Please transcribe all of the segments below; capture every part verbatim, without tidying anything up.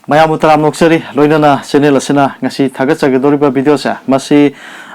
ꯃꯌꯥꯝꯕꯨ ꯇꯔꯥꯝꯅ ꯑꯣꯛꯆꯔꯤ꯫ ꯂꯣꯏꯅꯅ ꯆꯦꯅꯦꯜ ꯑꯁꯤꯅ ꯉꯁꯤ ꯊꯥꯒꯠꯆꯒꯗꯧꯔꯤꯕ ꯚꯤꯗꯤꯑꯣꯁꯦ, ꯃꯁꯤ,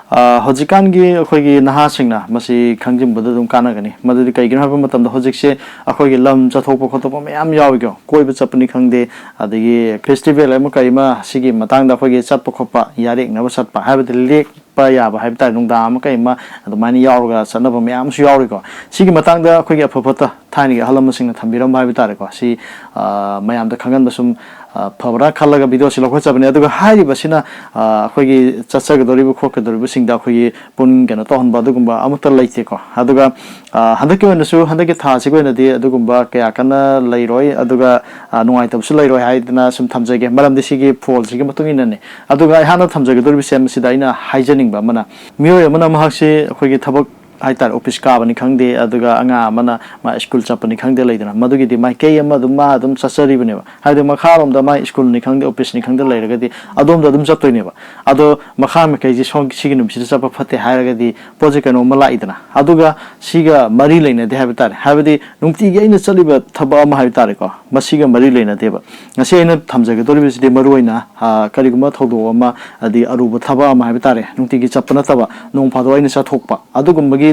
ꯑ, ꯍꯧꯖꯤꯛꯀꯥꯟꯒꯤ ꯑꯩꯈꯣꯏꯒꯤ ꯅꯍꯥꯁꯤꯡꯅ ꯃꯁꯤ ꯈꯪꯖꯤꯟꯕꯗ ꯑꯗꯨꯝ ꯀꯥꯟꯅꯒꯅꯤ꯫ ꯃꯗꯨꯗꯤ ꯀꯩꯒꯤꯅꯣ ꯍꯥꯏꯕ ꯃꯇꯝꯗ, ꯍꯧꯖꯤꯛꯁꯦ ꯑꯩꯈꯣꯏꯒꯤ ꯂꯝ ꯆꯠꯊꯣꯛꯄ ꯈꯣꯠꯇꯣꯛꯄ ꯃꯌꯥꯝ ꯌꯥꯎꯏꯀꯣ꯫ ꯀꯣꯏꯕ ꯆꯠꯄꯅꯤ ꯈꯪꯗꯦ, ꯑꯗꯒꯤ ꯐꯦꯁꯇꯤꯚꯦꯜ ꯑꯃ ꯀꯩ ꯑꯃ, ꯁꯤꯒꯤ ꯃꯇꯥꯡꯗ ꯑꯩꯈꯣꯏꯒꯤ ꯆꯠꯄ ꯈꯣꯠꯄ, ꯌꯥꯔꯦꯛꯅꯕ ꯆꯠꯄ ꯍꯥꯏꯕꯗꯤ ꯂꯦꯛ ꯆꯠꯄ ꯌꯥꯕ ꯍꯥꯏꯕ ꯇꯥꯔꯦ, ꯅꯨꯡꯗꯥꯡ ꯑꯃ ꯀꯩ ꯑꯃ ꯑꯗꯨꯃꯥꯏꯅ ꯌꯥꯎꯔꯒ ꯆꯠꯅꯕ ꯃꯌꯥꯝ ꯑꯃꯁꯨ ꯌꯥꯎꯔꯤꯀꯣ꯫ ꯁꯤꯒꯤ ꯃꯇꯥꯡꯗ ꯑꯩꯈꯣꯏꯒꯤ ꯑꯐ ꯐꯠꯇ ꯊꯥꯏꯅꯒꯤ ꯑꯍꯜ ꯂꯃꯟꯁꯤꯡꯅ ꯊꯝꯕꯤꯔꯝꯕ ꯍꯥꯏꯕ ꯇꯥꯔꯦꯀꯣ, ꯁꯤ, ꯑ, ꯃꯌꯥꯝꯗ ꯈꯪꯍꯟꯕ ꯁꯨꯝ, ꯑ, ꯐꯕ꯭ꯔꯥ ꯈꯜꯂꯒ ꯚꯤꯗꯤꯑꯣꯁꯤ ꯂꯧꯈꯠꯆꯕꯅꯦ꯫ ꯑꯗꯨꯒ ꯍꯥꯏꯔꯤꯕꯁꯤꯅ, ꯑ, ꯑꯩꯈꯣꯏꯒꯤ ꯆꯠꯆꯒꯗꯧꯔꯤꯕ ꯈꯣꯠꯀꯗꯧꯔꯤꯕꯁꯤꯡꯗ ꯑꯩꯈꯣꯏꯒꯤ ꯄꯨꯟ ꯀꯩꯅꯣ ꯇꯧꯍꯟꯕ ꯑꯗꯨꯒꯨꯝꯕ ꯑꯃꯠꯇ ꯂꯩꯇꯦꯀꯣ꯫ ꯑꯗꯨꯒ, ꯑ, ꯍꯟꯗꯛꯀꯤ ꯑꯣꯏꯅꯁꯨ, ꯍꯟꯗꯛꯀꯤ ꯊꯥꯁꯤꯒꯤ ꯑꯣꯏꯅꯗꯤ ꯑꯗꯨꯒꯨꯝꯕ ꯀꯌꯥ ꯀꯟꯅ ꯂꯩꯔꯣꯏ, ꯑꯗꯨꯒ, ꯑ, ꯅꯨꯡꯉꯥꯏꯇꯕꯁꯨ ꯂꯩꯔꯣꯏ ꯍꯥꯏꯗꯅ ꯁꯨꯝ ꯊꯝꯖꯒꯦ, ꯃꯔꯝꯗꯤ ꯁꯤꯒꯤ ꯐꯣꯜꯁꯤꯒꯤ ꯃꯇꯨꯡ ꯏꯟꯅꯅꯦ꯫ ꯑꯗꯨꯒ ꯑꯩꯍꯥꯛꯅ ꯊꯝꯖꯒꯗꯧꯔꯤꯕꯁꯦ ꯃꯁꯤꯗ ꯑꯩꯅ ꯍꯥꯏꯖꯅꯤꯡꯕ ꯑꯃꯅ, ꯃꯤꯑꯣꯏ ꯑꯃꯅ ꯃꯍꯥꯛꯁꯤ ꯑꯩꯈꯣꯏꯒꯤ ꯊꯕꯛ ꯍꯥꯏꯇꯥꯔꯦ, ꯑꯣꯐꯤꯁ ꯀꯥꯕꯅꯤ ꯈꯪꯗꯦ, ꯑꯗꯨꯒ ꯑꯉꯥꯡ ꯑꯃꯅ ꯃꯥ ꯁ꯭ꯀꯨꯜ ꯆꯠꯄꯅꯤ ꯈꯪꯗꯦ, ꯂꯩꯗꯅ, ꯃꯗꯨꯒꯤꯗꯤ ꯃꯥꯏꯀꯩ ꯑꯃ ꯑꯗꯨꯝ ꯃꯥ ꯑꯗꯨꯝ ꯆꯠꯆꯔꯤꯕꯅꯦꯕ꯫ ꯍꯥꯏꯕꯗꯤ ꯃꯈꯥꯔꯣꯝꯗ ꯃꯥ ꯁ꯭ꯀꯨꯜꯅꯤ ꯈꯪꯗꯦ, ꯑꯣꯐꯤꯁꯅꯤ ꯈꯪꯗꯦ ꯂꯩꯔꯒꯗꯤ ꯑꯗꯣꯝꯗ ꯑꯗꯨꯝ ꯆꯠꯇꯣꯏꯅꯦꯕ꯫ ꯑꯗꯣ ꯃꯈꯥ ꯃꯥꯏꯀꯩꯁꯤ ꯁꯣꯝ ꯁꯤꯒꯤ ꯅꯨꯃꯤꯠꯁꯤꯗ ꯆꯠꯄ ꯐꯠꯇꯦ ꯍꯥꯏꯔꯒꯗꯤ ꯄꯣꯠꯁꯦ ꯀꯩꯅꯣꯝꯃ ꯂꯥꯛꯏꯗꯅ꯫ ꯑꯗꯨꯒ ꯁꯤꯒ ꯃꯔꯤ ꯂꯩꯅꯗꯦ ꯍꯥꯏꯕ ꯇꯥꯔꯦ꯫ ꯍꯥꯏꯕꯗꯤ ꯅꯨꯡꯇꯤꯒꯤ ꯑꯩꯅ ꯆꯠꯂꯤꯕ ꯊꯕꯛ ꯑꯃ ꯍꯥꯏꯕ ꯇꯥꯔꯦꯀꯣ, ꯃꯁꯤꯒ ꯃꯔꯤ ꯂꯩꯅꯗꯦꯕ꯫ ꯉꯁꯤ ꯑꯩꯅ ꯊꯝꯖꯒꯗꯧꯔꯤꯕꯁꯤꯗꯤ ꯃꯔꯨꯑꯣꯏꯅ, ꯑ, ꯀꯔꯤꯒꯨꯝꯕ ꯊꯧꯗꯣꯛ ꯑꯃ, ꯍꯥꯏꯗꯤ ꯑꯔꯨꯕ ꯊꯕꯛ ꯑꯃ ꯍꯥꯏꯕ ꯇꯥꯔꯦ, ꯅꯨꯡꯇꯤꯒꯤ ꯆꯠꯄ ꯅꯠꯇꯕ, ꯅꯣꯡ ꯐꯥꯗꯣꯛ ꯑꯩꯅ ꯆꯠꯊꯣꯛꯄ, ꯑꯗꯨꯒꯨꯝꯕꯒꯤꯗ,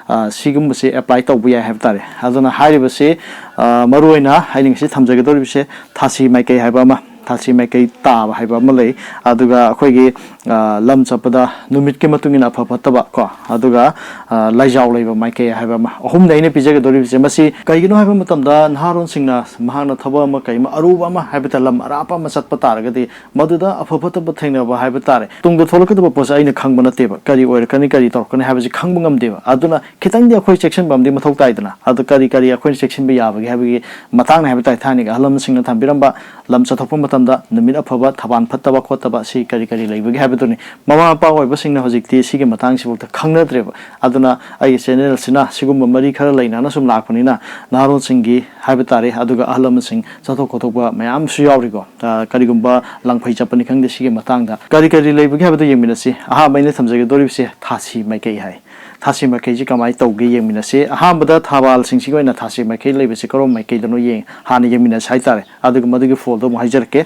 ꯑ, ꯁꯤꯒꯨꯝꯕꯁꯦ ꯑꯦꯄ꯭ꯂꯥꯏ ꯇꯧꯕ ꯌꯥꯏ ꯍꯥꯏꯕ ꯇꯥꯔꯦ꯫ ꯑꯗꯨꯅ ꯍꯥꯏꯔꯤꯕꯁꯤ, ꯑ, ꯃꯔꯨꯑꯣꯏꯅ ꯑꯩꯅ ꯉꯁꯤ ꯊꯝꯖꯒꯗꯧꯔꯤꯕꯁꯦ ꯊꯥꯁꯤ ꯃꯥꯏꯀꯩ ꯍꯥꯏꯕ ꯑꯃ, ꯊꯥꯁꯤ ꯃꯥꯏꯀꯩ ꯇꯥꯕ ꯍꯥꯏꯕ ꯑꯃ ꯂꯩ꯫ ꯑꯗꯨꯒ ꯑꯩꯈꯣꯏꯒꯤ, ꯑ, ꯂꯝ ꯆꯠꯄꯗ ꯅꯨꯃꯤꯠꯀꯤ ꯃꯇꯨꯡ ꯏꯟꯅ ꯑꯐ ꯐꯠꯇꯕ ꯀꯣ, ꯑꯗꯨꯒ, ꯑ, ꯂꯥꯏꯖꯥꯎ ꯂꯩꯕ ꯃꯥꯏꯀꯩ ꯍꯥꯏꯕ ꯑꯃ, ꯑꯍꯨꯝꯗ ꯑꯩꯅ ꯄꯤꯖꯒꯗꯧꯔꯤꯕꯁꯦ꯫ ꯃꯁꯤ ꯀꯩꯒꯤꯅꯣ ꯍꯥꯏꯕ ꯃꯇꯝꯗ, ꯅꯍꯥꯔꯣꯟꯁꯤꯡꯅ ꯃꯍꯥꯛꯅ ꯊꯕꯛ ꯑꯃ ꯀꯩ ꯑꯃ ꯑꯔꯨꯕ ꯑꯃ ꯍꯥꯏꯕ ꯇꯥꯔꯦ, ꯂꯝ ꯑꯔꯥꯞꯄ ꯑꯃ ꯆꯠꯄ ꯇꯥꯔꯒꯗꯤ, ꯃꯗꯨꯗ ꯑꯐ ꯐꯠꯇꯕ ꯊꯦꯡꯅꯕ ꯍꯥꯏꯕ ꯇꯥꯔꯦ꯫ ꯇꯨꯡꯗ ꯊꯣꯛꯂꯛꯀꯗꯕ ꯄꯣꯠꯁꯦ ꯑꯩꯅ ꯈꯪꯕ ꯅꯠꯇꯦꯕ, ꯀꯔꯤ ꯑꯣꯏꯔꯛꯀꯅꯤ, ꯀꯔꯤ ꯇꯧꯔꯛꯀꯅꯤ ꯍꯥꯏꯕꯁꯤ ꯈꯪꯕ ꯉꯝꯗꯦꯕ꯫ ꯑꯗꯨꯅ ꯈꯤꯇꯪꯗꯤ ꯑꯩꯈꯣꯏ ꯆꯦꯛꯁꯤꯟꯕ ꯑꯃꯗꯤ ꯃꯊꯧ ꯇꯥꯏꯗꯅ꯫ ꯑꯗꯨ ꯀꯔꯤ ꯀꯔꯤ ꯑꯩꯈꯣꯏꯅ ꯆꯦꯛꯁꯤꯟꯕ ꯌꯥꯕꯒꯦ ꯍꯥꯏꯕꯒꯤ ꯃꯇꯥꯡꯅ ꯍꯥꯏꯕ ꯇꯥꯔꯦ, ꯊꯥꯏꯅꯒꯤ ꯑꯍꯜ ꯂꯃꯟꯁꯤꯡꯅ ꯊꯝꯕꯤꯔꯝꯕ, ꯂꯝ ꯆꯠꯊꯣꯛꯄ ꯃꯇꯝꯗ ꯅꯨꯃꯤꯠ ꯑꯐꯕ, ꯊꯕꯥꯟ ꯐꯠꯇꯕ ꯈꯣꯠꯇꯕ ꯁꯤ ꯀꯔꯤ ꯀꯔꯤ ꯂꯩꯕꯒꯦ ꯍꯥꯏꯕꯗꯨꯅꯤ꯫ ꯃꯃꯥ ꯃꯄꯥ ꯑꯣꯏꯕꯁꯤꯡꯅ ꯍꯧꯖꯤꯛꯇꯤ ꯁꯤꯒꯤ ꯃꯇꯥꯡꯁꯤꯐꯥꯎꯗ ꯈꯪꯅꯗ꯭ꯔꯦꯕ꯫ ꯑꯗꯨꯅ ꯑꯩꯒꯤ ꯆꯦꯅꯦꯜꯁꯤꯅ ꯁꯤꯒꯨꯝꯕ ꯃꯔꯤ ꯈꯔ ꯂꯩꯅꯅ ꯁꯨꯝ ꯂꯥꯛꯄꯅꯤꯅ, ꯅꯍꯥꯔꯣꯜꯁꯤꯡꯒꯤ ꯍꯥꯏꯕ ꯇꯥꯔꯦ, ꯑꯗꯨꯒ ꯑꯍꯜ ꯂꯃꯟꯁꯤꯡ ꯆꯠꯊꯣꯛ ꯈꯣꯠꯊꯣꯛꯄ ꯃꯌꯥꯝꯁꯨ ꯌꯥꯎꯔꯤꯀꯣ꯫ ꯑ, ꯀꯔꯤꯒꯨꯝꯕ ꯂꯥꯡꯐꯩ ꯆꯠꯄꯅꯤ ꯈꯪꯗꯦ, ꯁꯤꯒꯤ ꯃꯇꯥꯡꯗ ꯀꯔꯤ ꯀꯔꯤ ꯂꯩꯕꯒꯦ ꯍꯥꯏꯕꯗꯨ ꯌꯦꯡꯃꯤꯟꯅꯁꯤ꯫ ꯑꯍꯥꯟꯕ ꯑꯩꯅ ꯊꯝꯖꯒꯗꯧꯔꯤꯕꯁꯦ ꯊꯥꯁꯤ ꯃꯥꯏꯀꯩ ꯍꯥꯏ꯫ ꯊꯥꯁꯤ ꯃꯥꯏꯀꯩꯁꯤ ꯀꯃꯥꯏꯅ ꯇꯧꯒꯦ ꯌꯦꯡꯃꯤꯟꯅꯁꯤ꯫ ꯑꯍꯥꯟꯕꯗ ꯊꯕꯥꯜꯁꯤꯡꯁꯤꯒꯤ ꯑꯣꯏꯅ ꯊꯥꯁꯤ ꯃꯥꯏꯀꯩ ꯂꯩꯕꯁꯤ ꯀꯔꯝꯕ ꯃꯥꯏꯀꯩꯗꯅꯣ ꯌꯦꯡ ꯍꯥꯟꯅ ꯌꯦꯡꯃꯤꯟꯅꯁꯤ ꯍꯥꯏꯇꯥꯔꯦ꯫ ꯑꯗꯨꯒ ꯃꯗꯨꯒꯤ ꯐꯣꯜꯗꯣ ꯑꯃꯨꯛ ꯍꯥꯏꯖꯔꯛꯀꯦ꯫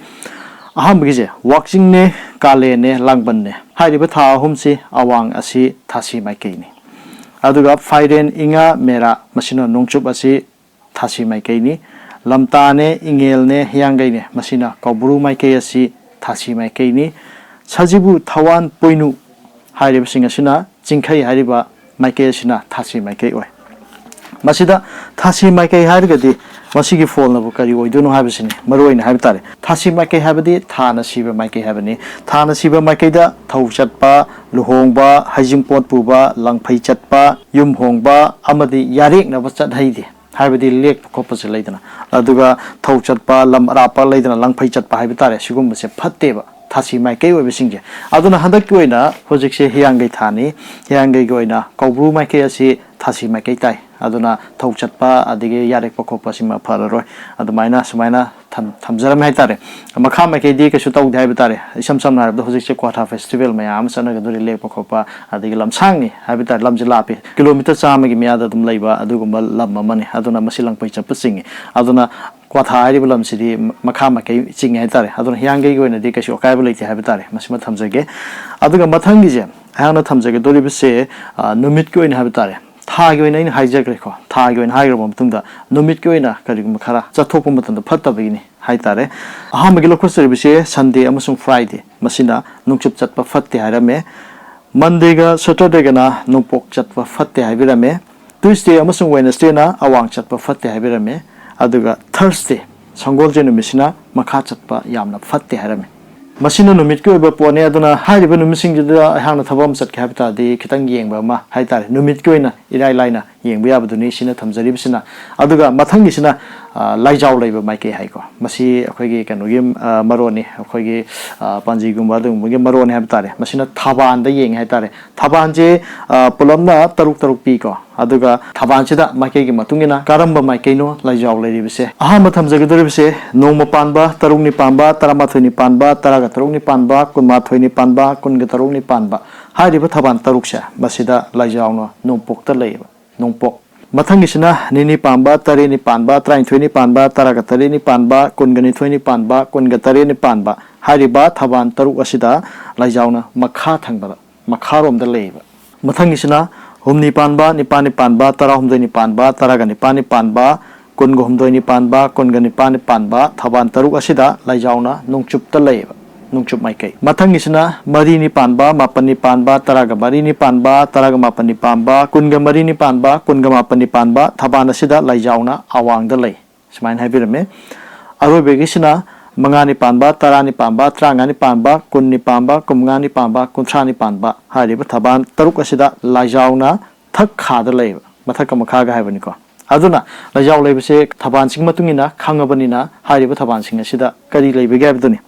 ꯑꯍꯥꯟꯕꯒꯤꯁꯦ ꯋꯥꯛꯆꯤꯡꯅꯦ, ꯀꯥꯂꯦꯟꯅꯦ, ꯂꯥꯡꯕꯟꯅꯦ꯫ ꯍꯥꯏꯔꯤꯕ ꯊꯥ ꯑꯍꯨꯝꯁꯤ ꯑꯋꯥꯡ ꯑꯁꯤ ꯊꯥꯁꯤ ꯃꯥꯏꯀꯩꯅꯤ꯫ ꯑꯗꯨꯒ ꯐꯥꯏꯔꯦꯟ, ꯏꯉꯥ, ꯃꯦꯔꯥ, ꯃꯁꯤꯅ ꯅꯣꯡꯆꯨꯞ ꯑꯁꯤ ꯊꯥꯁꯤ ꯃꯥꯏꯀꯩꯅꯤ꯫ ꯂꯝꯇꯥꯅꯦ, ꯏꯉꯦꯜꯅꯦ, ꯍꯤꯌꯥꯡꯒꯩꯅꯦ, ꯃꯁꯤꯅ ꯀꯧꯕ꯭ꯔꯨ ꯃꯥꯏꯀꯩ ꯑꯁꯤ ꯊꯥꯁꯤ ꯃꯥꯏꯀꯩꯅꯤ꯫ ꯁꯖꯤꯕꯨ, ꯊꯋꯥꯟ, ꯄꯣꯏꯅꯨ ꯍꯥꯏꯔꯤꯕꯁꯤꯡ ꯑꯁꯤꯅ ꯆꯤꯡꯈꯩ ꯍꯥꯏꯔꯤꯕ ꯃꯥꯏꯀꯩ ꯑꯁꯤꯅ ꯊꯥꯁꯤ ꯃꯥꯏꯀꯩ ꯑꯣꯏ꯫ ꯃꯁꯤꯗ ꯊꯥꯁꯤ ꯃꯥꯏꯀꯩ ꯍꯥꯏꯔꯒꯗꯤ ꯃꯁꯤꯒꯤ ꯐꯣꯜꯅꯕꯨ ꯀꯔꯤ ꯑꯣꯏꯗꯣꯏꯅꯣ ꯍꯥꯏꯕꯁꯤꯅꯤ ꯃꯔꯨ ꯑꯣꯏꯅ ꯍꯥꯏꯕ ꯇꯥꯔꯦ꯫ ꯊꯥꯁꯤ ꯃꯥꯏꯀꯩ ꯍꯥꯏꯕꯗꯤ ꯊꯥꯅ ꯁꯤꯕ ꯃꯥꯏꯀꯩ ꯍꯥꯏꯕꯅꯤ꯫ ꯊꯥꯅ ꯁꯤꯕ ꯃꯥꯏꯀꯩꯗ ꯊꯧ ꯆꯠꯄ, ꯂꯨꯍꯣꯡꯕ, ꯍꯩꯖꯤꯡꯄꯣꯠ ꯄꯨꯕ, ꯂꯪꯐꯩ ꯆꯠꯄ, ꯌꯨꯝ ꯍꯣꯡꯕ ꯑꯃꯗꯤ ꯌꯥꯔꯦꯛꯅꯕ ꯆꯠ ꯍꯩꯗꯦ꯫ ꯍꯥꯏꯕꯗꯤ ꯂꯦꯛꯄ ꯈꯣꯠꯄꯁꯦ ꯂꯩꯗꯅ, ꯑꯗꯨꯒ ꯊꯧ ꯆꯠꯄ, ꯂꯝ ꯑꯔꯥꯞꯄ ꯂꯩꯗꯅ, ꯂꯪꯐꯩ ꯆꯠꯄ ꯍꯥꯏꯕ ꯇꯥꯔꯦ, ꯁꯤꯒꯨꯝꯕꯁꯦ ꯐꯠꯇꯦꯕ ꯊꯥꯁꯤ ꯃꯥꯏꯀꯩ ꯑꯣꯏꯕꯁꯤꯡꯁꯦ꯫ ꯑꯗꯨꯅ ꯍꯟꯗꯛꯀꯤ ꯑꯣꯏꯅ ꯍꯧꯖꯤꯛꯁꯦ ꯍꯤꯌꯥꯡꯒꯩ ꯊꯥꯅꯤ꯫ ꯍꯤꯌꯥꯡꯒꯩꯒꯤ ꯑꯣꯏꯅ ꯀꯧꯕ꯭ꯔꯨ ꯃꯥꯏꯀꯩ ꯑꯁꯤ ꯊꯥꯁꯤ ꯃꯥꯏꯀꯩ ꯇꯥꯏ꯫ ꯑꯗꯨꯅ ꯊꯧ ꯆꯠꯄ ꯑꯗꯒꯤ ꯌꯥꯔꯦꯛꯄ ꯈꯣꯠꯄ ꯁꯤꯃ ꯐꯔꯔꯣꯏ꯫ ꯑꯗꯨꯃꯥꯏꯅ ꯁꯨꯃꯥꯏꯅ ꯊꯝ-, ꯊꯝꯖꯔꯝꯃꯦ ꯍꯥꯏꯇꯥꯔꯦ꯫ ꯃꯈꯥ ꯃꯥꯏꯀꯩꯗꯤ ꯀꯩꯁꯨ ꯇꯧꯗꯦ ꯍꯥꯏꯕ ꯇꯥꯔꯦ꯫ ꯏꯁꯝ ꯁꯝꯅ ꯍꯥꯏꯔꯕꯗ ꯍꯧꯖꯤꯛꯁꯦ ꯀ꯭ꯋꯥꯊꯥ ꯐꯦꯁꯇꯤꯚꯦꯜ ꯃꯌꯥꯝ ꯑꯃ ꯆꯠꯅꯒꯗꯣꯔꯤ, ꯂꯦꯛꯄ ꯈꯣꯠꯄ, ꯑꯗꯒꯤ ꯂꯝꯁꯥꯡꯅꯤ ꯍꯥꯏꯕ ꯇꯥꯔꯦ, ꯂꯝꯁꯦ ꯂꯥꯞꯄꯤ, ꯀꯤꯂꯣꯃꯤꯇꯔ ꯆꯥꯝꯃꯒꯤ ꯃꯌꯥꯗ ꯑꯗꯨꯝ ꯂꯩꯕ ꯑꯗꯨꯒꯨꯝꯕ ꯂꯝ ꯑꯃꯅꯤ꯫ ꯑꯗꯨꯅ ꯃꯁꯤ ꯂꯪꯐꯩ ꯆꯠꯄ ꯆꯤꯡꯉꯤ꯫ ꯑꯗꯨꯅ ꯀ꯭ꯋꯥꯊꯥ ꯍꯥꯏꯔꯤꯕ ꯂꯝꯁꯤꯗꯤ ꯃꯈꯥ ꯃꯥꯏꯀꯩ ꯆꯤꯡꯉꯦ ꯍꯥꯏꯇꯥꯔꯦ꯫ ꯑꯗꯨꯅ ꯍꯤꯌꯥꯡꯒꯩꯒꯤ ꯑꯣꯏꯅꯗꯤ ꯀꯩꯁꯨ ꯑꯀꯥꯏꯕ ꯂꯩꯇꯦ ꯍꯥꯏꯕ ꯇꯥꯔꯦ꯫ ꯃꯁꯤꯃ ꯊꯝꯖꯒꯦ꯫ ꯑꯗꯨꯒ ꯃꯊꯪꯒꯤꯁꯦ ꯑꯩꯍꯥꯛꯅ ꯊꯝꯖꯒꯗꯧꯔꯤꯕꯁꯦ, ꯑ, ꯅꯨꯃꯤꯠꯀꯤ ꯑꯣꯏꯅ ꯍꯥꯏꯕ ꯇꯥꯔꯦ꯫ ꯊꯥꯒꯤ ꯑꯣꯏꯅ ꯑꯩꯅ ꯍꯥꯏꯖꯈ꯭ꯔꯦꯀꯣ꯫ ꯊꯥꯒꯤ ꯑꯣꯏꯅ ꯍꯥꯏꯈ꯭ꯔꯕ ꯃꯇꯨꯡꯗ ꯅꯨꯃꯤꯠꯀꯤ ꯑꯣꯏꯅ ꯀꯔꯤꯒꯨꯝꯕ ꯈꯔ ꯆꯠꯊꯣꯛꯄ ꯃꯇꯝꯗ ꯐꯠꯇꯕꯒꯤꯅꯤ ꯍꯥꯏꯇꯥꯔꯦ꯫ ꯑꯍꯥꯟꯕꯒꯤ ꯂꯧꯈꯠꯆꯔꯤꯕꯁꯦ ꯁꯟꯗꯦ ꯑꯃꯁꯨꯡ ꯐ꯭ꯔꯥꯏꯗꯦ꯫ ꯃꯁꯤꯅ ꯅꯣꯡꯆꯨꯞ ꯆꯠꯄ ꯐꯠꯇꯦ ꯍꯥꯏꯔꯝꯃꯦ꯫ ꯃꯟꯗꯦꯒ ꯁꯦꯇꯔꯗꯦꯒꯅ ꯅꯣꯡꯄꯣꯛ ꯆꯠꯄ ꯐꯠꯇꯦ ꯍꯥꯏꯕꯤꯔꯝꯃꯦ꯫ ꯇ꯭ꯌꯨꯁꯗꯦ ꯑꯃꯁꯨꯡ ꯋꯦꯅꯁꯗꯦꯅ ꯑꯋꯥꯡ ꯆꯠꯄ ꯐꯠꯇꯦ ꯍꯥꯏꯕꯤꯔꯝꯃꯦ꯫ ꯑꯗꯨꯒ ꯊꯔꯁꯗꯦ, ꯁꯪꯒꯣꯜꯁꯦ ꯅꯨꯃꯤꯠꯁꯤꯅ ꯃꯈꯥ ꯆꯠꯄ ꯌꯥꯝꯅ ꯐꯠꯇꯦ ꯍꯥꯏꯔꯝꯃꯦ꯫ ꯃꯁꯤꯅ ꯅꯨꯃꯤꯠꯀꯤ ꯑꯣꯏꯕ ꯄꯣꯠꯅꯤ꯫ ꯑꯗꯨꯅ ꯍꯥꯏꯔꯤꯕ ꯅꯨꯃꯤꯠꯁꯤꯡꯁꯤꯗ ꯑꯩꯍꯥꯛꯅ ꯊꯕꯛ ꯑꯃ ꯆꯠꯀꯦ ꯍꯥꯏꯕ ꯇꯥꯔꯗꯤ ꯈꯤꯇꯪ ꯌꯦꯡꯕ ꯑꯃ ꯍꯥꯏꯇꯥꯔꯦ꯫ ꯅꯨꯃꯤꯠꯀꯤ ꯑꯣꯏꯅ ꯏꯔꯥꯏ ꯂꯥꯏꯅ ꯌꯦꯡꯕ ꯌꯥꯕꯗꯨꯅꯤ ꯁꯤꯅ ꯊꯝꯖꯔꯤꯕꯁꯤꯅ꯫ ꯑꯗꯨꯒ ꯃꯊꯪꯒꯤꯁꯤꯅ, ꯑ, ꯂꯥꯏꯖꯥꯎ ꯂꯩꯕ ꯃꯥꯏꯀꯩ ꯍꯥꯏꯀꯣ꯫ ꯃꯁꯤ ꯑꯩꯈꯣꯏꯒꯤ ꯀꯩꯅꯣꯒꯤ, ꯑ, ꯃꯔꯣꯟꯅꯤ, ꯑꯩꯈꯣꯏꯒꯤ, ꯑ, ꯄꯥꯟꯖꯤꯒꯨꯝꯕ ꯑꯗꯨꯒꯨꯝꯕꯒꯤ ꯃꯔꯣꯟꯅꯤ ꯍꯥꯏꯕ ꯇꯥꯔꯦ꯫ ꯃꯁꯤꯅ ꯊꯕꯥꯟꯗ ꯌꯦꯡꯉꯦ ꯍꯥꯏ ꯇꯥꯔꯦ꯫ ꯊꯕꯥꯟꯁꯦ, ꯑ, ꯄꯨꯂꯞꯅ ꯇꯔꯨꯛ ꯇꯔꯨꯛ ꯄꯤꯀꯣ꯫ ꯑꯗꯨꯒ ꯊꯕꯥꯟꯁꯤꯗ ꯃꯥꯏꯀꯩꯒꯤ ꯃꯇꯨꯡ ꯏꯟꯅ ꯀꯔꯝꯕ ꯃꯥꯏꯀꯩꯅꯣ ꯂꯥꯏꯖꯥꯎ ꯂꯩꯔꯤꯕꯁꯦ? ꯑꯍꯥꯟꯕ ꯊꯝꯖꯒꯗꯧꯔꯤꯕꯁꯦ ꯅꯣꯡꯃ ꯄꯥꯟꯕ, ꯇꯔꯨꯛꯅꯤ ꯄꯥꯟꯕ, ꯇꯔꯥꯃꯥꯊꯣꯏꯅꯤ ꯄꯥꯟꯕ, ꯇꯔꯥꯒ ꯇꯔꯨꯛꯅꯤ ꯄꯥꯟꯕ, ꯀꯨꯟꯃꯥꯊꯣꯏꯅꯤ ꯄꯥꯟꯕ, ꯀꯨꯟꯒ ꯇꯔꯨꯛꯅꯤ ꯄꯥꯟꯕ꯫ ꯍꯥꯏꯔꯤꯕ ꯊꯕꯥꯟ ꯇꯔꯨꯛꯁꯦ ꯃꯁꯤꯗ ꯂꯥꯏꯖꯥꯎꯅ ꯅꯣꯡꯄꯣꯛꯇ ꯂꯩꯌꯦꯕ꯫ ꯅꯣꯡꯄꯣꯛ꯫ ꯃꯊꯪꯒꯤꯁꯤꯅ ꯅꯤꯅꯤ ꯄꯥꯟꯕ, ꯇꯔꯦꯠꯅꯤ ꯄꯥꯟꯕ, ꯇꯔꯥꯅꯤꯊꯣꯏꯅꯤ ꯄꯥꯟꯕ, ꯇꯔꯥꯒ ꯇꯔꯦꯠꯅꯤ ꯄꯥꯟꯕ, ꯀꯨꯟꯒ ꯅꯤꯊꯣꯏꯅꯤ ꯄꯥꯟꯕ, ꯀꯨꯟꯒ ꯇꯔꯦꯠꯅꯤ ꯄꯥꯟꯕ꯫ ꯍꯥꯏꯔꯤꯕ ꯊꯕꯥꯟ ꯇꯔꯨꯛ ꯑꯁꯤꯗ ꯂꯥꯏꯖꯥꯎꯅ ꯃꯈꯥ ꯊꯪꯕꯗ, ꯃꯈꯥꯔꯣꯝꯗ ꯂꯩꯌꯦꯕ꯫ ꯃꯊꯪꯒꯤꯁꯤꯅ ꯍꯨꯝꯅꯤ ꯄꯥꯟꯕ, ꯅꯤꯄꯥꯜꯅꯤ ꯄꯥꯟꯕ, ꯇꯔꯥꯍꯨꯝꯗꯣꯏꯅꯤ ꯄꯥꯟꯕ, ꯇꯔꯥꯒ ꯅꯤꯄꯥꯜꯅꯤ ꯄꯥꯟꯕ, ꯀꯨꯟꯒ ꯍꯨꯝꯗꯣꯏꯅꯤ ꯄꯥꯟꯕ, ꯀꯨꯟꯒ ꯅꯤꯄꯥꯜꯅꯤ ꯄꯥꯟꯕ ꯊꯕꯥꯟ ꯇꯔꯨꯛ ꯑꯁꯤꯗ ꯂꯥꯏꯖꯥꯎꯅ ꯅꯣꯡꯆꯨꯞꯇ ꯂꯩꯌꯦꯕ, ꯅꯣꯡꯆꯨꯞ ꯃꯥꯏꯀꯩ꯫ ꯃꯊꯪꯒꯤꯁꯤꯅ ꯃꯔꯤꯅꯤ ꯄꯥꯟꯕ, ꯃꯥꯄꯜꯅꯤ ꯄꯥꯟꯕ, ꯇꯔꯥꯒ ꯃꯔꯤꯅꯤ ꯄꯥꯟꯕ, ꯇꯔꯥꯒ ꯃꯥꯄꯜꯅꯤ ꯄꯥꯟꯕ, ꯀꯨꯟꯒ ꯃꯔꯤꯅꯤ ꯄꯥꯟꯕ, ꯀꯨꯟꯒ ꯃꯥꯄꯜꯅꯤ ꯄꯥꯟꯕ ꯊꯕꯥꯟ ꯑꯁꯤꯗ ꯂꯥꯏꯖꯥꯎꯅ ꯑꯋꯥꯡꯗ ꯂꯩ꯫ ꯁꯨꯃꯥꯏꯅ ꯍꯥꯏꯕꯤꯔꯝꯃꯦ꯫ ꯑꯔꯣꯏꯕꯒꯤꯁꯤꯅ ꯃꯉꯥꯅꯤ ꯄꯥꯟꯕ, ꯇꯔꯥꯅꯤ ꯄꯥꯟꯕ, ꯇꯔꯥꯃꯉꯥꯅꯤ ꯄꯥꯟꯕ, ꯀꯨꯟꯅꯤ ꯄꯥꯟꯕ, ꯀꯨꯟꯃꯉꯥꯅꯤ ꯄꯥꯟꯕ, ꯀꯨꯟꯊ꯭ꯔꯥꯅꯤ ꯄꯥꯟꯕ ꯍꯥꯏꯔꯤꯕ ꯊꯕꯥꯟ ꯇꯔꯨꯛ ꯑꯁꯤꯗ ꯂꯥꯏꯖꯥꯎꯅ ꯊꯛ ꯈꯥꯗ ꯂꯩꯕ, ꯃꯊꯛꯀ ꯃꯈꯥꯒ ꯍꯥꯏꯕꯅꯤꯀꯣ꯫ ꯑꯗꯨꯅ ꯂꯥꯏꯖꯥꯎ ꯂꯩꯕꯁꯦ ꯊꯕꯥꯟꯁꯤꯡ ꯃꯇꯨꯡ ꯏꯟꯅ ꯈꯪꯉꯕꯅꯤꯅ ꯍꯥꯏꯔꯤꯕ ꯊꯕꯥꯟꯁꯤꯡ ꯑꯁꯤꯗ ꯀꯔꯤ ꯂꯩꯕꯒꯦ ꯍꯥꯏꯕꯗꯨꯅꯤ꯫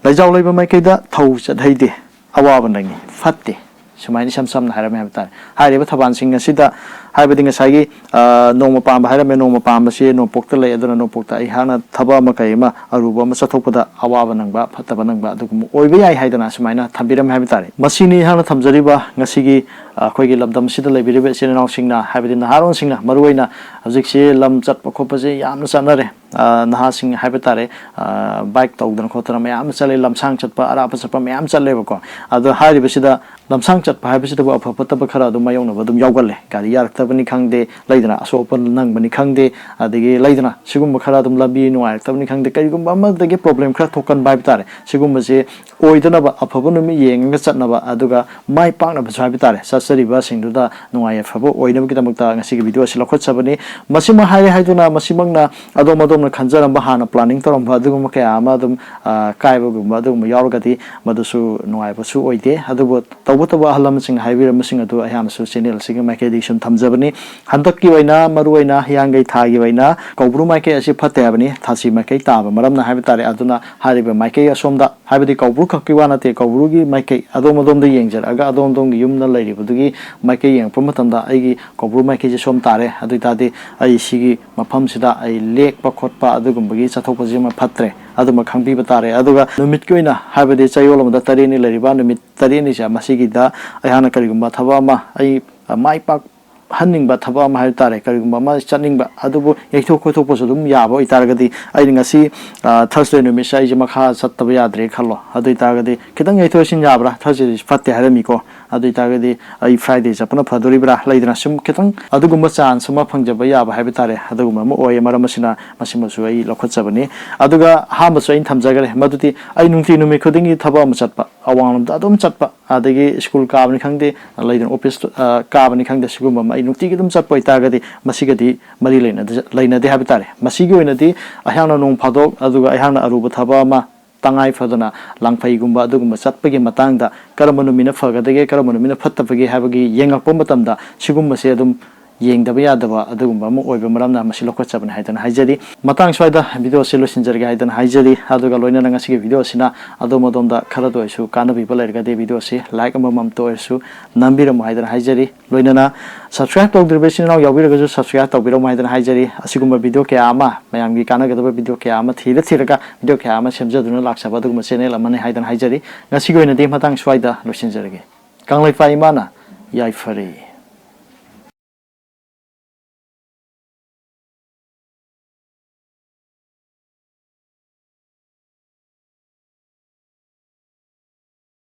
ꯂꯥꯏꯖꯥꯎ ꯂꯩꯕ ꯃꯥꯏꯀꯩꯗ ꯊꯧ ꯆꯠꯍꯩꯗꯦ, ꯑꯋꯥꯕ ꯅꯪꯉꯤ, ꯐꯠꯇꯦ꯫ ꯁꯨꯃꯥꯏꯅ ꯏꯁꯝ ꯁꯝꯅ ꯍꯥꯏꯔꯝꯃꯦ ꯍꯥꯏꯕ ꯇꯥꯔꯦ꯫ ꯍꯥꯏꯔꯤꯕ ꯊꯕꯥꯟꯁꯤꯡ ꯑꯁꯤꯗ, ꯍꯥꯏꯕꯗꯤ ꯉꯁꯥꯏꯒꯤ, ꯑ, ꯅꯣꯡꯃ ꯄꯥꯟꯕ ꯍꯥꯏꯔꯝꯃꯦ, ꯅꯣꯡꯃ ꯄꯥꯟꯕꯁꯤ ꯅꯣꯡꯄꯣꯛꯇ ꯂꯩ, ꯑꯗꯨꯅ ꯅꯣꯡꯄꯣꯛꯇ ꯑꯩꯍꯥꯛꯅ ꯊꯕꯛ ꯑꯃ ꯀꯩ ꯑꯃ ꯑꯔꯨꯕ ꯑꯃ ꯆꯠꯊꯣꯛꯄꯗ ꯑꯋꯥꯕ ꯅꯪꯕ, ꯐꯠꯇꯕ ꯅꯪꯕ ꯑꯗꯨꯒꯨꯝꯕ ꯑꯣꯏꯕ ꯌꯥꯏ ꯍꯥꯏꯗꯅ ꯁꯨꯃꯥꯏꯅ ꯊꯝꯕꯤꯔꯝꯃꯦ ꯍꯥꯏꯕ ꯇꯥꯔꯦ꯫ ꯃꯁꯤꯅꯤ ꯑꯩꯍꯥꯛꯅ ꯊꯝꯖꯔꯤꯕ ꯉꯁꯤꯒꯤ, ꯑ, ꯑꯩꯈꯣꯏꯒꯤ ꯂꯝꯗꯝ ꯑꯁꯤꯗ ꯂꯩꯕꯤꯔꯤꯕ ꯏꯆꯤꯜ ꯏꯅꯥꯎꯁꯤꯡꯅ, ꯍꯥꯏꯕꯗꯤ ꯅꯍꯥꯔꯣꯟꯁꯤꯡꯅ, ꯃꯔꯨꯑꯣꯏꯅ ꯍꯧꯖꯤꯛꯁꯤ ꯂꯝ ꯆꯠꯄ ꯈꯣꯠꯄꯁꯦ ꯌꯥꯝꯅ ꯆꯠꯅꯔꯦ꯫ ꯑ, ꯅꯍꯥꯁꯤꯡ ꯍꯥꯏꯕ ꯇꯥꯔꯦ, ꯑ, ꯕꯥꯏꯛ ꯇꯧꯗꯅ ꯈꯣꯠꯇꯅ ꯃꯌꯥꯝ ꯑꯃ ꯆꯠꯂꯦ, ꯂꯝꯁꯥꯡ ꯆꯠꯄ, ꯑꯔꯥꯞꯄ ꯆꯠꯄ ꯃꯌꯥꯝ ꯆꯠꯂꯦꯕꯀꯣ꯫ ꯑꯗꯣ ꯍꯥꯏꯔꯤꯕꯁꯤꯗ ꯂꯝꯁꯥꯡ ꯆꯠꯄ ꯍꯥꯏꯕꯁꯤꯗꯕꯨ ꯑꯐ ꯐꯠꯇꯕ ꯈꯔ ꯑꯗꯨꯝ ꯃꯥꯌꯣꯛꯅꯕ ꯑꯗꯨꯝ ꯌꯥꯎꯒꯜꯂꯦ꯫ ꯒꯥꯔꯤ ꯌꯥꯔꯛꯇꯕꯅꯤ ꯈꯪꯗꯦ, ꯂꯩꯗꯅ, ꯑꯁꯣꯛ ꯑꯄꯟ ꯅꯪꯕꯅꯤ ꯈꯪꯗꯦ, ꯑꯗꯒꯤ ꯂꯩꯗꯅ, ꯁꯤꯒꯨꯝꯕ ꯈꯔ ꯑꯗꯨꯝ, ꯂꯝꯕꯤ ꯅꯨꯡꯉꯥꯏꯔꯛꯇꯕꯅꯤ ꯈꯪꯗꯦ, ꯀꯔꯤꯒꯨꯝꯕ ꯑꯃꯗꯒꯤ ꯄ꯭ꯔꯣꯕ꯭ꯂꯦꯝ ꯈꯔ ꯊꯣꯛꯀꯟꯕ ꯍꯥꯏꯕ ꯇꯥꯔꯦ꯫ ꯁꯤꯒꯨꯝꯕꯁꯦ ꯑꯣꯏꯗꯅꯕ ꯑꯐꯕ ꯅꯨꯃꯤꯠ ꯌꯦꯡꯉꯒ ꯆꯠꯅꯕ, ꯑꯗꯨꯒ ꯃꯥꯏ ꯄꯥꯛꯅꯕꯁꯨ ꯍꯥꯏꯕ ꯇꯥꯔꯦ, ꯆꯠꯆꯔꯤꯕꯁꯤꯡꯗꯨꯗ ꯅꯨꯡꯉꯥꯏ ꯌꯥꯏꯐꯕ ꯑꯣꯏꯅꯕꯒꯤꯗꯃꯛꯇ ꯉꯁꯤꯒꯤ ꯚꯤꯗꯤꯑꯣ ꯑꯁꯤ ꯂꯧꯈꯠꯆꯕꯅꯤ꯫ ꯃꯁꯤꯃ ꯍꯥꯏꯔꯦ ꯍꯥꯏꯗꯨꯅ ꯃꯁꯤꯃꯛꯅ ꯑꯗꯣꯝ ꯑꯗꯣꯝꯅ ꯈꯟꯖꯔꯝꯕ, ꯍꯥꯟꯅ ꯄ꯭ꯂꯥꯅꯤꯡ ꯇꯧꯔꯝꯕ ꯑꯗꯨꯒꯨꯝꯕ ꯀꯌꯥ ꯑꯃ ꯑꯗꯨꯝ, ꯑ, ꯀꯥꯏꯕꯒꯨꯝꯕ ꯑꯗꯨꯒꯨꯝꯕ ꯌꯥꯎꯔꯒꯗꯤ ꯃꯗꯨꯁꯨ ꯅꯨꯡꯉꯥꯏꯕꯁꯨ ꯑꯣꯏꯗꯦ꯫ ꯑꯗꯨꯕꯨ ꯇꯧꯕꯇꯕꯨ ꯑꯍꯜ ꯂꯃꯟꯁꯤꯡꯅ ꯍꯥꯏꯕꯤꯔꯝꯕꯁꯤꯡ ꯑꯗꯨ ꯑꯩꯍꯥꯛꯅꯁꯨ ꯆꯦꯅꯦꯜ ꯑꯁꯤꯒꯤ ꯃꯥꯏꯀꯩꯗꯒꯤ ꯁꯨꯝ ꯊꯝꯖꯕꯅꯤ꯫ ꯍꯟꯗꯛꯀꯤ ꯑꯣꯏꯅ ꯃꯔꯨꯑꯣꯏꯅ ꯍꯤꯌꯥꯡꯒꯩ ꯊꯥꯒꯤ ꯑꯣꯏꯅ ꯀꯧꯕ꯭ꯔꯨ ꯃꯥꯏꯀꯩ ꯑꯁꯤ ꯐꯠꯇꯦ ꯍꯥꯏꯕꯅꯤ, ꯊꯥꯁꯤ ꯃꯥꯏꯀꯩ ꯇꯥꯕ ꯃꯔꯝꯅ ꯍꯥꯏꯕ ꯇꯥꯔꯦ꯫ ꯑꯗꯨꯅ ꯍꯥꯏꯔꯤꯕ ꯃꯥꯏꯀꯩ ꯑꯁꯣꯝꯗ, ꯍꯥꯏꯕꯗꯤ ꯀꯧꯕ꯭ꯔꯨ ꯈꯛꯀꯤ ꯋꯥ ꯅꯠꯇꯦ, ꯀꯧꯕ꯭ꯔꯨꯒꯤ ꯃꯥꯏꯀꯩ ꯑꯗꯣꯝ ꯑꯗꯣꯝꯗ ꯌꯦꯡꯖꯔꯛꯑꯒ ꯑꯗꯣꯝ ꯑꯗꯣꯝꯒꯤ ꯌꯨꯝꯗ ꯂꯩꯔꯤꯕꯗꯨꯒꯤ ꯃꯥꯏꯀꯩ ꯌꯦꯡꯉꯛꯄ ꯃꯇꯝꯗ ꯑꯩꯒꯤ ꯀꯧꯕ꯭ꯔꯨ ꯃꯥꯏꯀꯩꯁꯦ ꯁꯣꯝ ꯇꯥꯔꯦ꯫ ꯑꯗꯨ ꯑꯣꯏꯇꯥꯔꯗꯤ ꯑꯩ ꯁꯤꯒꯤ ꯃꯐꯝꯁꯤꯗ ꯑꯩ ꯂꯦꯛꯄ ꯈꯣꯠꯄ ꯑꯗꯨꯒꯨꯝꯕꯒꯤ ꯆꯠꯊꯣꯛ ꯆꯠꯁꯤꯟ ꯑꯃ ꯐꯠꯇ꯭ꯔꯦ꯫ ꯑꯗꯨꯃ ꯈꯪꯕꯤꯕ ꯇꯥꯔꯦ꯫ ꯑꯗꯨꯒ ꯅꯨꯃꯤꯠꯀꯤ ꯑꯣꯏꯅ ꯍꯥꯏꯕꯗꯤ ꯆꯌꯣꯜ ꯑꯃꯗ ꯇꯔꯦꯠꯅꯤ ꯂꯩꯔꯤꯕ ꯅꯨꯃꯤꯠ ꯇꯔꯦꯠꯅꯤꯁꯦ, ꯃꯁꯤꯒꯤꯗ ꯑꯩꯍꯥꯛꯅ ꯀꯔꯤꯒꯨꯝꯕ ꯊꯕꯛ ꯑꯃ ꯑꯩ ꯃꯥꯏ ꯄꯥꯛꯍꯟꯅꯤꯡꯕ ꯊꯕꯛ ꯑꯃ ꯍꯥꯏꯕ ꯇꯥꯔꯦ, ꯀꯔꯤꯒꯨꯝꯕ ꯑꯃ ꯆꯠꯅꯤꯡꯕ, ꯑꯗꯨꯕꯨ ꯌꯩꯊꯣꯛ ꯈꯣꯠꯇꯣꯛꯄꯁꯨ ꯑꯗꯨꯝ ꯌꯥꯕ ꯑꯣꯏꯇꯥꯔꯒꯗꯤ, ꯑꯩꯅ ꯉꯁꯤ, ꯑ, Thursday ꯅꯨꯃꯤꯠꯁꯦ ꯑꯩꯁꯦ ꯃꯈꯥ ꯆꯠꯇꯕ ꯌꯥꯗ꯭ꯔꯦ ꯈꯜꯂꯣ꯫ ꯑꯗꯨ ꯑꯣꯏꯇꯥꯔꯒꯗꯤ ꯈꯤꯇꯪ ꯌꯩꯊꯣꯛ ꯌꯩꯊꯣꯛ ꯌꯥꯕ꯭ꯔꯥ? Thursdayꯁꯦ ꯐꯠꯇꯦ ꯍꯥꯏꯔꯝꯃꯤꯀꯣ꯫ ꯑꯗꯨ ꯑꯣꯏꯇꯥꯔꯒꯗꯤ ꯑꯩ Friday ꯆꯠꯄꯅ ꯐꯗꯣꯔꯤꯕ꯭ꯔꯥ? ꯂꯩꯗꯅ ꯁꯨꯝ ꯈꯤꯇꯪ ꯑꯗꯨꯒꯨꯝꯕ chance ꯑꯃ ꯐꯪꯖꯕ ꯌꯥꯕ ꯍꯥꯏꯕ ꯇꯥꯔꯦ, ꯑꯗꯨꯒꯨꯝꯕ ꯑꯃ ꯑꯣꯏꯌꯦ꯫ ꯃꯔꯝ ꯑꯁꯤꯅ ꯃꯁꯤꯃꯁꯨ ꯑꯩ ꯂꯧꯈꯠꯆꯕꯅꯤ꯫ ꯑꯗꯨꯒ ꯑꯍꯥꯟꯕꯁꯨ ꯑꯩꯅ ꯊꯝꯖꯈ꯭ꯔꯦ, ꯃꯗꯨꯗꯤ ꯑꯩ ꯅꯨꯡꯇꯤ ꯅꯨꯃꯤꯠ ꯈꯨꯗꯤꯡꯒꯤ ꯊꯕꯛ ꯑꯃ ꯆꯠꯄ, ꯑꯋꯥꯡꯂꯣꯝꯗ ꯑꯗꯨꯝ ꯆꯠꯄ, ꯑꯗꯒꯤ school ꯀꯥꯕꯅꯤ ꯈꯪꯗꯦ, ꯂꯩꯗꯅ office, ꯑ, ꯀꯥꯕꯅꯤ ꯈꯪꯗꯦ, ꯁꯤꯒꯨꯝꯕ ꯑꯃ ꯑꯩ ꯅꯨꯡꯇꯤꯒꯤ ꯑꯗꯨꯝ ꯆꯠꯄ ꯑꯣꯏꯇꯥꯔꯒꯗꯤ ꯃꯁꯤꯒꯗꯤ ꯃꯔꯤ ꯂꯩꯅꯗ-, ꯂꯩꯅꯗꯦ ꯍꯥꯏꯕ ꯇꯥꯔꯦ꯫ ꯃꯁꯤꯒꯤ ꯑꯣꯏꯅꯗꯤ ꯑꯩꯍꯥꯛꯅ ꯅꯣꯡ ꯐꯥꯗꯣꯛ, ꯑꯗꯨꯒ ꯑꯩꯍꯥꯛꯅ ꯑꯔꯨꯕ ꯊꯕꯛ ꯑꯃ, ꯇꯉꯥꯏ ꯐꯗꯅ ꯂꯥꯡꯐꯩꯒꯨꯝꯕ ꯑꯗꯨꯒꯨꯝꯕ ꯆꯠꯄꯒꯤ ꯃꯇꯥꯡꯗ ꯀꯔꯝꯕ ꯅꯨꯃꯤꯠꯅ ꯐꯒꯗꯒꯦ, ꯀꯔꯝꯕ ꯅꯨꯃꯤꯠꯅ ꯐꯠꯇꯕꯒꯦ ꯍꯥꯏꯕꯒꯤ ꯌꯦꯡꯉꯛꯄ ꯃꯇꯝꯗ ꯁꯤꯒꯨꯝꯕꯁꯦ ꯑꯗꯨꯝ ꯌꯦꯡꯗꯕ ꯌꯥꯗꯕ ꯑꯗꯨꯒꯨꯝꯕ ꯑꯃ ꯑꯣꯏꯕ ꯃꯔꯝꯅ ꯃꯁꯤ ꯂꯧꯈꯠꯆꯕꯅꯤ ꯍꯥꯏꯗꯅ ꯍꯥꯏꯖꯔꯤ꯫ ꯃꯇꯥꯡ ꯁ꯭ꯋꯥꯏꯗ video ꯑꯁꯤ ꯂꯣꯏꯁꯤꯟꯖꯔꯒꯦ ꯍꯥꯏꯗꯅ ꯍꯥꯏꯖꯔꯤ꯫ ꯑꯗꯨꯒ ꯂꯣꯏꯅꯅ ꯉꯁꯤꯒꯤ video ꯑꯁꯤꯅ ꯑꯗꯣꯝ ꯑꯗꯣꯝꯗ ꯈꯔꯗ ꯑꯣꯏꯔꯁꯨ ꯀꯥꯟꯅꯕꯤꯕ ꯂꯩꯔꯒꯗꯤ video ꯑꯁꯤ like ꯑꯃꯃꯝꯇ ꯑꯣꯏꯔꯁꯨ ꯅꯝꯕꯤꯔꯝꯃꯨ ꯍꯥꯏꯗꯅ ꯍꯥꯏꯖꯔꯤ꯫ ꯂꯣꯏꯅꯅ subscribe ꯇꯧꯗ꯭ꯔꯤꯕ ꯏꯆꯤꯟ ꯏꯅꯥꯎ ꯌꯥꯎꯕꯤꯔꯒꯁꯨ subscribe ꯇꯧꯕꯤꯔꯝꯃꯨ ꯍꯥꯏꯗꯅ ꯍꯥꯏꯖꯔꯤ꯫ ꯑꯁꯤꯒꯨꯝꯕ video ꯀꯌꯥ ꯑꯃ, ꯃꯌꯥꯝꯒꯤ ꯀꯥꯟꯅꯒꯗꯕ video ꯀꯌꯥ ꯑꯃ ꯊꯤꯔ ꯊꯤꯔꯒ video ꯀꯌꯥ ꯑꯃ ꯁꯦꯝꯖꯗꯨꯅ ꯂꯥꯛꯆꯕ ꯑꯗꯨꯒꯨꯝꯕ channel ꯑꯃꯅꯤ ꯍꯥꯏꯗꯅ ꯍꯥꯏꯖꯔꯤ꯫ ꯉꯁꯤꯒꯤ ꯑꯣꯏꯅꯗꯤ ꯃꯇꯥꯡ ꯁ꯭ꯋꯥꯏꯗ ꯂꯣꯏꯁꯤꯟꯖꯔꯒꯦ꯫ ꯀꯪꯂꯩꯄꯥꯛ ꯏꯃꯥꯅ ꯌꯥꯏꯐꯔꯦ꯫